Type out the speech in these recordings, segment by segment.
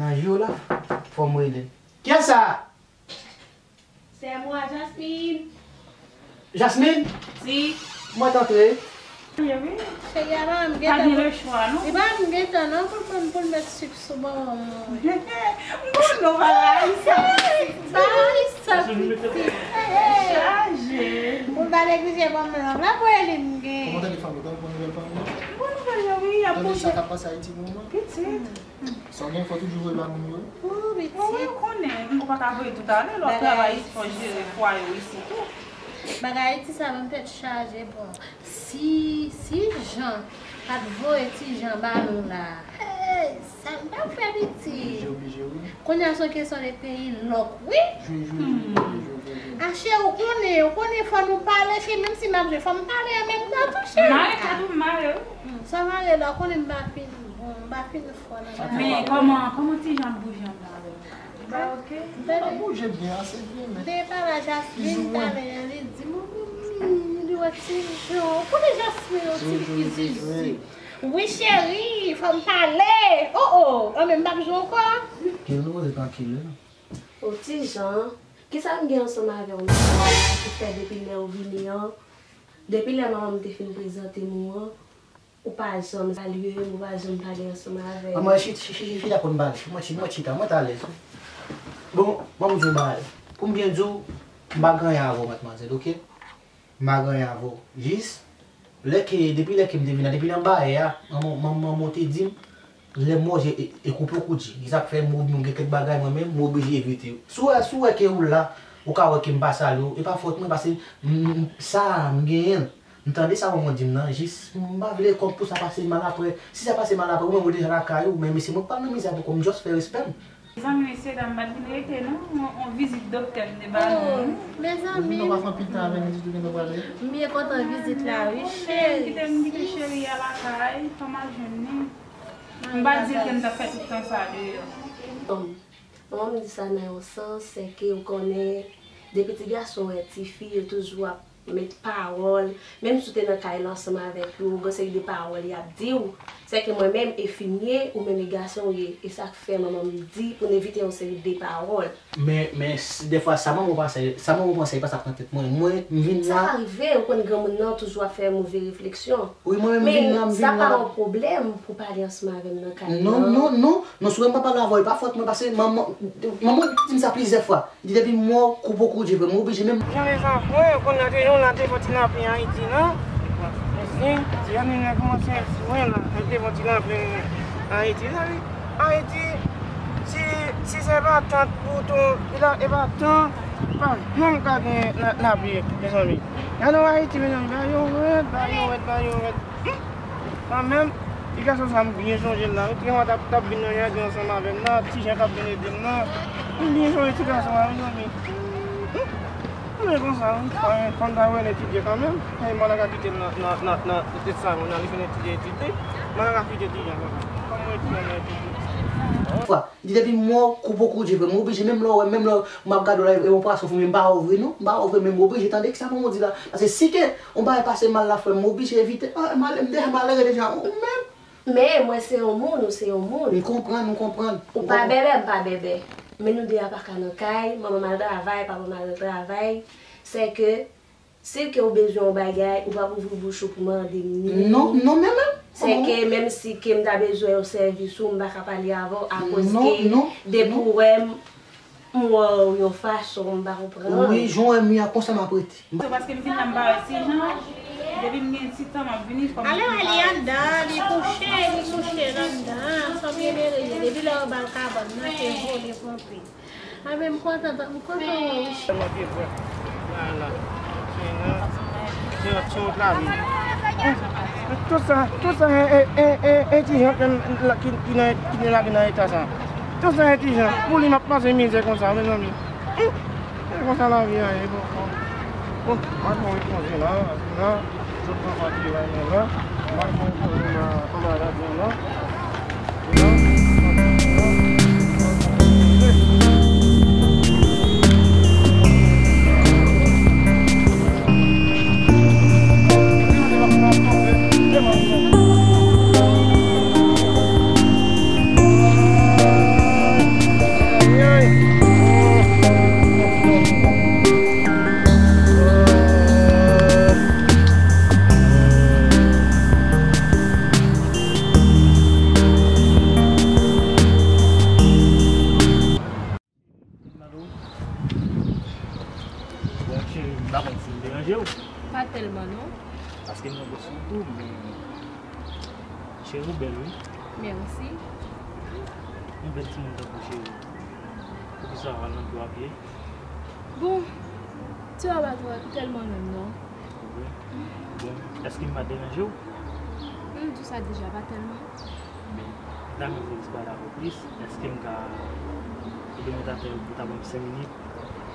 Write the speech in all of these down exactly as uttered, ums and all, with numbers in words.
Nan jou la, fò m rele. Kiyès sa? C'est moi, Jasmine. Jasmine? Si. Mwen t antre. Wi, wi. Cheri a pa m pa gen gentan. Le chwa, non? Li pa m gentan, non, pou l, pou l, pou l met sik sou bonbon mwen. M konn non, bagay sa. Bagay sa, pitit. Chaje. Pou l pa neglije bonbon la, voye li m gen. Kòman tande fanm yo? Tande bon nouvèl fanm yo? Bon nouvèl yo, wi, y ap bouje. Tande sa k ap pase Ayiti pou moman? Pitit. Sa w gen, fò toujou voye ba moun yo. Wi, wi, wi, ou konnen, m pa ka voye tout ale, lè w ap travay isit, fò jere fwaye w isit tou. Bagay Ayiti sa menm tèt chaje, bon. Si, si Jan pa t voye Ti Jan ba nou la, hey, sa n t ap fè pitit? Oblije, oblije, wi. Kounye a se yon kesyon de peyi lòk, wi. Jwe, jwe, jwe, jwe, jwe, jwe. A cheri, ou konnen, ou konnen fò nou pale, cheri, menm si m ap jwe, fò m pale an menm tan tou, cheri. Mare tèt ou, mare, wi. Hmm, sa mare la, ou konnen m pa fin bon, m pa fin fò nan bagay. Men kòman, kòman Ti Jan ap bouje anba la? Li pa oke? Li pa bouje byen, ase byen, men. M te pale a Jasmine talè a, li di m, wi, li wè Ti Jan, ou konnen Jasmine yon ti fi zizi. Wi, cheri, fò m pale. O, o, an men m p ap jwe ankò. Kile nou poze trankil, wi. O, Ti Jan, kisa m gen ansanm avè w menm ki fè depi lè w vini an, depi lè manman m te fin prezante nou an, ou pa janm salye m, ou pa janm pale ansanm avè m? Manman, chi-, chi-, chi-, chi-, chita pou n pale. Mwen chi-, mwen chita, mwen t alèz, wi. Bon, ban m di w bagay. Pou m byen di w, m pa gen anyen avè w, madmwazèl, oke? M pa gen anyen avè w. Jis, lè ke, depi lè ke m te vin la, depi nan bayè a, manman, manman, manman w te di m, lè m manje e, e koupe w kout je. E sa k fè m, m gen kèk bagay mwen menm, m oblije evite yo. Si w wè, si w wè ke ou la, ou ka wè ke m pa salye w, e pa fòt mwen, paske m, m, sa a, m genyen l. M tande sa manman w di m nan, jis m pa vle kòb pou sa pase mal apre. Si sa pase mal apre, ou menm ou deja lakay ou, men mesye mwen pa nan mizè pou kòb, m just fè respè m. Mezanmi, mesye dam, m pa t vin rete non, on, on vizit doktè m te ba nou. Oh, mezanmi. Ou pa fè anpil tan avè nou ditou, gen tan prale. M byen kontan vizit la, wi, cheri. Kite m, kite cheri a lakay, fò m al jwenn li. M pa di l ke m t ap fè tout tan sa deyò. Manman m di sa nan yon sans, se ke ou konnen, depi ti gason wè tifi, yo toujou ap met pawòl, menm si w te nan kay la ansanm avèk yo, gen seri de pawòl y ap di w. Se ke mwen menm enfimye, ou menm e gason w ye, e sa k fè manman m di pou n evite yon seri de pawòl. Men, men, s-, dèfwa, sa manman w panse, sa manman w panse, e pa sa k nan tèt mwen. Mwen, m vin la. Sa ka rive, ou konn granmoun nan toujou ap fè move refleksyon. Wi, mwen menm m vin la, m vin la. Men sa pa yon pwoblèm pou pale ansanm avè m nan kay la. Non, non, non. Non, si w wè m pa pale avè w, e pa fòt mwen, paske manman, manman di m sa plizyè fwa. Li di depi m wè w, koupe w kout je vre, m oblije menm. Jan lezanfan, ou konn nan te yon la te fè ti lapli Ayiti, non? Mèsi. Ti Jan vin kòmanse fwen la, te fè ti lapli Ayiti, sa vle Ayiti, si, si se pa tant pou tou, e pa tant, pa janm ka gen la, lapli, mezanmi. Gade w Ayiti, mezanmi, bagay yo rèd, bagay yo rèd, bagay yo rèd. Hmm. Mwen menm, ti gason sa, m byen sonje l la, wi. Ti gason t ap, t ap vin nan jardin ansanm avè m la, Ti Jan t ap vin ede m la. M byen sonje ti gason sa, mezanmi. Hmm. Men konsa, wi, fò, fò n ta wè l etidye kanmenm. E, m pa ta ka kite l nan, nan, nan, nan tèt sa, kounye a li fin etidye, etidye. M pa ta ka kite Ti Jan konsa. Fò m wè Ti Jan nan etidye. Fwa, li di depi m wè w, koupe w kout je vre, m oblije, menm lè w wè, menm lè m ap gade w la, e yon pwason fou, men m pa wè w vre non, m pa wè w vre, men m oblije tande kisa manman w di la. Paske si ke yon bagay pase mal la, frè m, m oblije evite. Ah, malè, m deja malere deja, ou menm. Men, mwen se yon moun, ou se yon moun. M konprann, m konprann. Ou pa bèbè, m pa bèbè. Men nou de a pa ka nan kay, manman m al travay, papa m al travay. Se ke, si ke ou bezwen yon bagay, ou p ap ouvri bouch ou pou mande m ni. Non, non, menm, menm. Se ke menm si ke m ta bezwen yon sèvis ou, m pa ka pale avè w akoz ke depi w wè m, m wè w yon fason, m pa konprann. Wi, jan w wè m ye a, konsa m ap rete. Se paske m vin la, m pa wè Ti Jan. Depi m gen ti tan, m ap vini, fò m... Alò, li anndan, li kouche, li kouche anndan. Sa byen mele ye. Depi lè yo ba l kabann nan, se vole ponpe. A, men m kontan, m kontan wè w. Tèlman ke vre. Ala. Se yon, se yon, se yon travay. Tout sa, tout sa, e, e, e, e, e, Ti Jan menm la, ki, ki nan, ki te lage nan eta sa. Tout sa, e, Ti Jan. Pou li, m ap pase mizè konsa, mezanmi. Se konsa lavi a ye, bon. Bon, m al fè yon eponje la, la. Sot nan pati la, la. M al fè yon eponje la, anba radyo la. Te nan gòch ou tou, men cheri ou bèl, wi. Mèsi. Yon bèl timoun tankou cheri. Poukisa w al nan dlo a pye? Bon, ti a pa twò tèlman menm, non. Wi. Bon, èske m pa deranje w? M di w sa deja, pa tèlman. Men, m ta renmen fè ti pale avè w plis. Èske m ka, oubyen mwen ta fè ou ta ban m senk minit?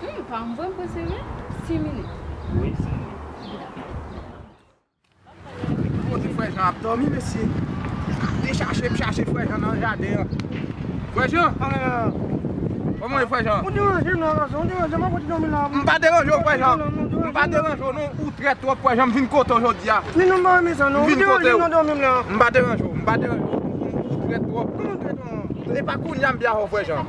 Hmm, pa m vre, m panse wi. Senk minit. Wi, senk minit. Dakò. Kote frè Jan ap dòmi, mesye? Te chache m chache frè Jan nan jaden an. Frè Jan! Kòman w ye, frè Jan? Ou deranje m la, gason, ou deranje m, mwen kote dòmi la. M pa deranje w, frè Jan. M pa deranje w, non. Ou trèt twòp, frè Jan. M vin kote w jodi a. Men non, m pa renmen sa, non. Ou deranje m nan dòmi m la. M pa deranje w, m pa deranje w. Ou trèt twòp. Kòman m trèt twòp? E pa kounye a m byen avè w, frè Jan.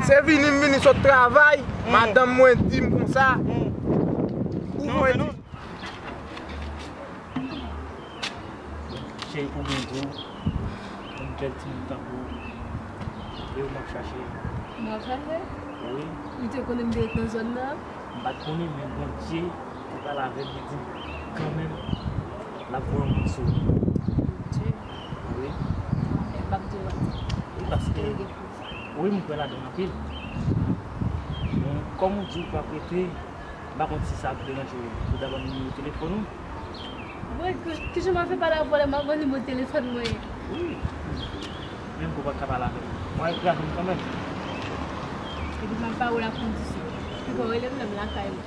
Se vini m vini sot travay, madanm mwen di m konsa. Ou mwen di. Cheri, pou byen di w, yon bèl timoun tankou w, e ou m ap chache. M ap chache? Wi. Ou te konnen m te ret nan zòn nan? M pa t konnen, men Bondye te pale avè m, li di m, kanmenm, l ap voye yon moun sou ou. Bondye. Wi. E m ap di w. Wi, paske, wi, m kwè ladan l anpil. Men, kòm ou di w p ap rete, m pa konn si sa ap deranje w pou w ta ban m nimewo telefòn ou. Mwen, ki, kijan m ap fè pale avè w lè m ap ban nimewo telefòn mwen? Wi. Menm pou w pa ka pale avè m. Mwen kraze m kanmenm. Epi m ap ba w la kondisyon. Epi w rele m lè m lakay mwen.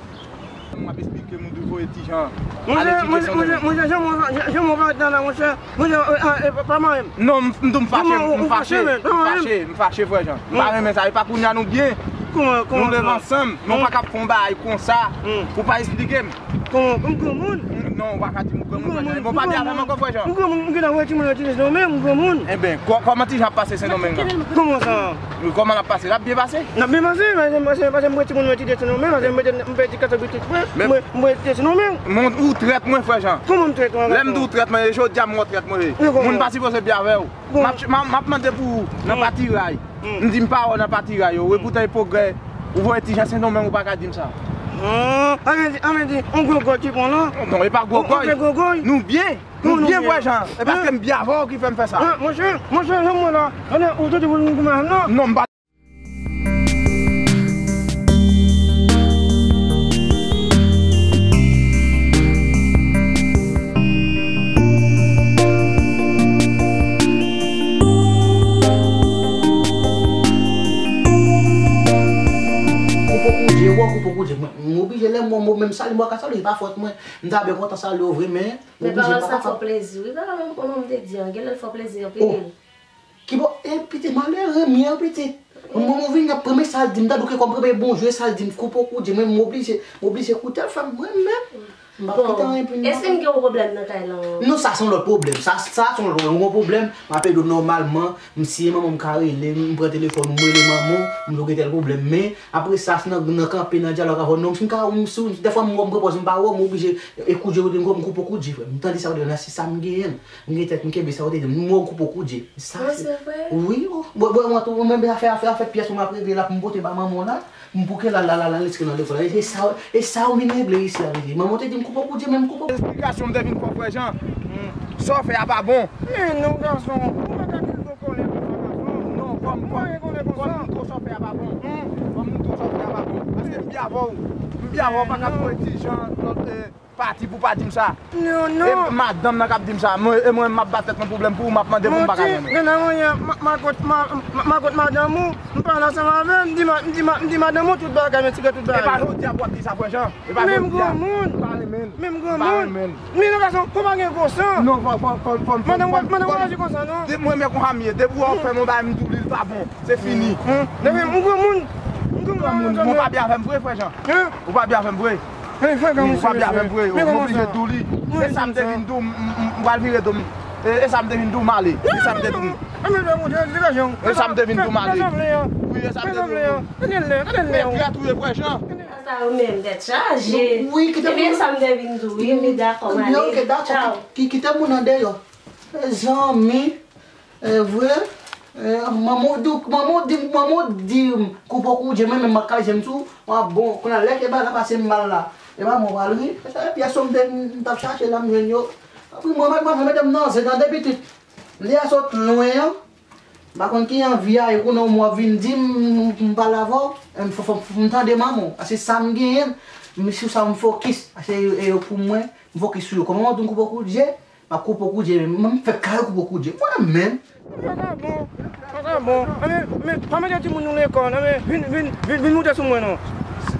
M ap esplike m ou dwe voye ti jan. Monchè, monchè, monchè, monchè, jan mwen, jan, jan mwen pa ret nan la, monchè. Monchè, e, e, e, pa, pa mare m. Non, m, m di w m fache, m fache, m fache, m fache, frè Jan. M pa renmen sa, e pa kounye a nou byen. Kòman, kòman sa? Nou leve ansanm, men w pa ka ap fè yon bagay konsa, ou pa esplike m. Kòman, m granmoun? Non, ou pa ka di m ou granmoun, frè Jan. Ebyen, w pa byen avè m ankò, frè Jan. M granmoun, m gentan wè timoun nan ti Sendomeng, m granmoun. Ebyen, kò-, kòman ti jan ap pase Sendomeng nan? Kòman sa? Wi, kòman l ap pase? L ap byen pase? L ap byen pase, paske, paske, paske m wè timoun nan ti Sendomeng, paske m wè, m wè ti kato pitit mwen, m wè, m wè ti Sendomeng. Mon, ou trèt mwen, frè Jan. Kòman m trèt ou ankò? Lè m di w trèt mwen, e jodi a m wè w trèt mwen ye. Moun pa sipoze byen avè w. M ap, m ap, m ap mande pou ou nan patiray. M di m pa wè w nan patiray yo. Epoutan e pwogrè. Ou voye ti jan Sendomeng, ou pa ka di m sa. An, an vle di, an vle di, on gwo gòy ki pran lan? Non, e pa gwo gòy. Nou byen. Nou byen, frè Jan. E paske m byen avè w ki fè m fè sa. Monchè, monchè, jan mwen la. Ou te di pou nou goumen non? Non, m pa Koupe koudje, wè koupe koudje. Mwen, m oblije lè mwen, mwen menm sali, mwen ka sali, se pa fòt mwen. M ta byen kontan sali w vre, men m oblije, m pa kapab. Men pawòl sa fè w plezi, wi, pawòl mwen, mwen te di an, genlè l fè w plezi anpil. Ki bò, e pitit, malere m ye, pitit. Mwen, mwen vin ap premye sa l di m, tande ke kòm premye bonjou, e sa l di m, koupe w koudje, mwen, m oblije, m oblije koute l, fè m mwen menm. M pa kite anyen pou n. Èske n gen yon pwoblèm nan kay lan? Non, sa se yon lòt pwoblèm. Sa, sa se yon lòt pwoblèm. Yon pwoblèm, m ap ede w nòmalman. M siye manman m ka rele, m pran telefòn, m rele manman, m di w gen tèl pwoblèm. Men, apre sa, se nan, nan kanpe, nan dyalòg avè w. Non, si m ka, m, si, dèfwa m wè m pran pòz, m pa wè w, m oblije, e koudje, m koupe w koudje, frè. M tande sa w di la, se sa m genyen. M gen tèt, m kenbe sa w te di m. M wè w koupe w koudje. Sa se vre? Wi, o. Bon, bon, mwen tou, mwen menm afè, afè, afè pyès mwen ap regle la pou m pote ba manman w la. M bouke la, la, la, la, l enskri nan lekòl la. E sa, e sa w vin regle isi a, vre. Manman w te di m koupe w koudje, men m koupe w. Esplikasyon m te vin fè w, frè Jan. Sa w fè a pa bon. Men non, gason, ou pa ka di l poko lè konsa, gason. Non, fò m, fò m, fò m montre w sa w fè a pa bon. Fò m montre w sa w fè a pa bon. Paske m byen avè w. M byen avè w, pa ka pran ti jan, lòt, e, pati pou pa di m sa. Non, non. E madanm nan k ap di m sa. Mwen, e mwen, m ap bat tèt mwen pwoblèm pou ou, m ap mande pou m pa ka renmen. Manti, gen nan yon, ma, madanm ou, m pale ansanm avè l, m di, ma, m di, ma, m di madanm ou tout bagay, men ti gè tout bagay. E pa jodi a pou w ap di sa, frè Jan. E pa jodi a. Men m granmoun. M pa renmen l. Men m granmoun. M pa renmen l. Men non, gason, ou pa gen gwo san. Non, fò, fò, fò, fò, madanm ou aji konsa, non. Depi mwen, men konsa m ye, depi w ap fè m yon bagay, m di w li pa bon. Se fini. Depi m granmoun, m granmoun, ou pa byen avè m vre, frè Jan. Ou pa byen avè m vre. Ou pa byen avè m vre, ou oblije di w li. E sa m te vin di w, m, m, m pral vire do m. E, e sa m te vin di w, m ale. E sa m te vin di w. E sa m te vin di w, m ale. Wi, e sa m te vin di w. E trèt ou ye, frè Jan. Sa yo menm tèt chaje. Wi, kite m. Ebyen, sa m te vin di w, wi, m dakò, m ale. Tchaw. Ki, kite moun an deyò. Mezanmi. E vre, e, manman w di, manman w di, manman w di m koupe w koudje, mwen menm m ap kale je m sou, a bon, kounye a lè ke bagay la pase m mal la, E pa mwen pral ri. Sa se pyès yo m te, m t ap chache la, m jwenn yo. Apre mwen, madanm, madanm nan, se tande pitit. M deja sot lwen an. M pa konn ki anvi a, e kounye a w ap vin di m, m, m pale avè w. E m fò, fò, fò m tande manman w. Paske sa m genyen, m sou sa m fokis. Paske e yo pou mwen, m fokis sou yo. Kòman w di m koupe w kout je? M ap koupe w kout je, men m fèk kare koupe w kout je. Mwen menm. Sa ka bon, sa ka bon. Anben, men, pa mete timoun nou lekòl, anben, vin, vin, vin, vin moute sou mwen non.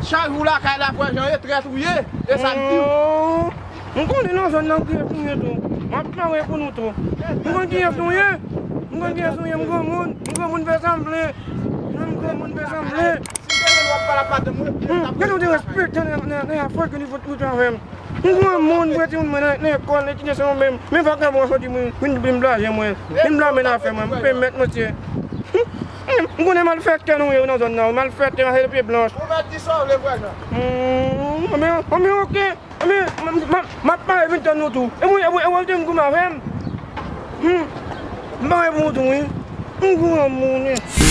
Chak jou lakay la, frè Jan, e trèt ou ye, e sa m di w. Oh, m konnen nan zòn nan kijan nou ye tou. M ap travay pou nou tou. M konn kijan nou ye. M konn kijan nou ye, m granmoun, m granmoun fè sa m vle. M granmoun fè sa m vle. Hmm, gade w derespektan nan, nan, nan afè ke nou fout moute avè m. M granmoun, m prete moun mwen nan, nan lekòl, nan etidye se mwen menm. Men vakabon an soti mwen, vin, vin blaje mwen. Vin blamen afè mwen, m pèmèt mesye. M konnen malfektè nou ye nan zòn nan, malfektè, mache de pye blanch. Ou mèt di sa w vle, frè Jan. Hmm, anben, anben, oke. Anben, m, m, m, m ap pare vin tann nou tou. E mwen, e mwen, e mwen, te m goumen avè m. Hmm, m pare pou nou tou, wi. M granmoun, wi.